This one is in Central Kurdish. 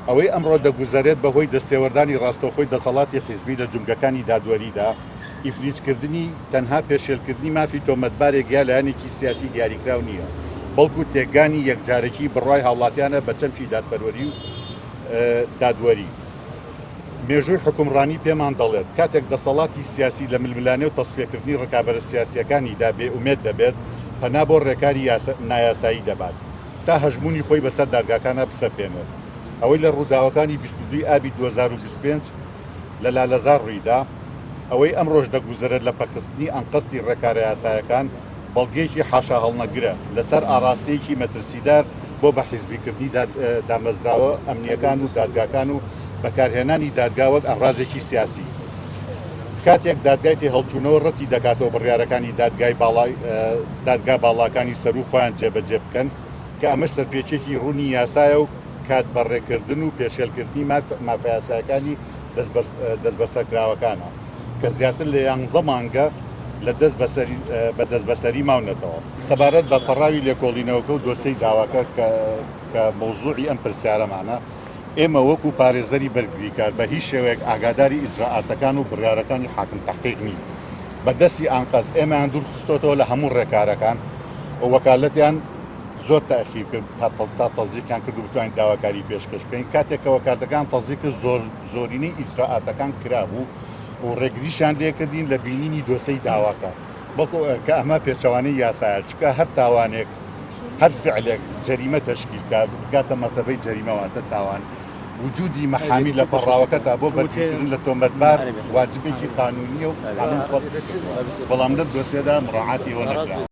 ئەوەی ئەمڕۆ دەگوزەرێت بەهۆی دەستێوەردانی ڕاستەوخۆی دەسەڵاتی حیزبی لە جومگەکانی دادوەریدا، ئیفلیجکردنی تەنها پێشێلکردنی مافی تۆمەتبارێک یا لایەنێکی سیاسی دیاریکراو نییە، بەڵکو تێکگانی یەکجارەکی بڕوای هاوڵاتیانە بە چەمکی دادپەروەری و دادوەری. مێژووی حوکمڕانی پێمان دەڵێت، کاتێک دەسەڵاتی سیاسی لە ململانێ و تەسفیەکردنی ڕکابەرە سیاسییەکانیدا بێئومێد دەبێت، پەنا بۆ ڕێکاری نایاسایی دەبات تا هەژموونی خۆی بەسەر دادگاکانا بسەپێنێت. ئەوەی لە ڕووداوەکانی 22 ی ئابی 2025 لە لالەزار ڕوویدا، ئەوەی ئەمڕۆش دەگوزەرێت لە پەکخستنی ئەنقەستی ڕێکارە یاسایەکان، بەڵگەیەکی حاشاهەڵنەگرە لەسەر ئاڕاستەیەکی مەترسیدار بۆ بەحیزبیکردنی دامەزراوە ئەمنییەکان و دادگاکان و بەکارهێنانی دادگا وەک ئامرازێکی سیاسی. کاتێک دادگای تێهەڵچوونەوە ڕەتی دەکاتەوە بڕیارەکانی دادگای باڵای دادگا باڵاکانی سەروو خۆیان جێبەجێ بکەن کە ئەمەش سەرپێچیەکی ڕوونی یاسایە و کات بەڕێکردن و پێشێلکردنی مافە یاسایەکانی دەستبەسەرکراوەکانە کە زیاتر لە یانزە مانگە لە بە دەستبەسەری ماونەتەوە. سەبارەت بە پەڕاوی لێکۆڵینەوەکە و دۆسیەی داواکە کە مەوزوعی ئەم پرسیارەمانە، ئێمە وەکو پارێزەری بەرگریکار بە هیچ شێوەیەک ئاگاداری ئیجرائاتەکان و بڕیارەکانی حاکم تەحقیق نین. بە دەستی ئانقەست ئێمەیان دوورخستۆتەوە لە هەموو ڕێکارەکان و وەکالەتیان زۆر تاخیر کرد تا تەزیقیان کرد و بتوانین داواکاری پێشکەش بکەین. کاتێک کە وەکالەتەکان تەزیق کرد زۆر زۆرینەی ئیجرائاتەکان کرابوو و ڕێگریشیان لێکردین لە بینینی دۆسێی داواکە. بەڵکو کە ئەمە پێچەوانەی یاسایە چونکە هەر تاوانێک هەر فعلێک جەریمە تەشکیل کا بگاتە مەرتەبەی جەریمە واتە تاوان وجودی مەحامی لە پەڕاوەکەدا بۆ بەرگریکردن لە تۆمەتبار واجبێکی قانونیە و قانون فەرزی کردووە بەڵام لەم دۆسیەدا مراعاتی ئەوە نەکراوە.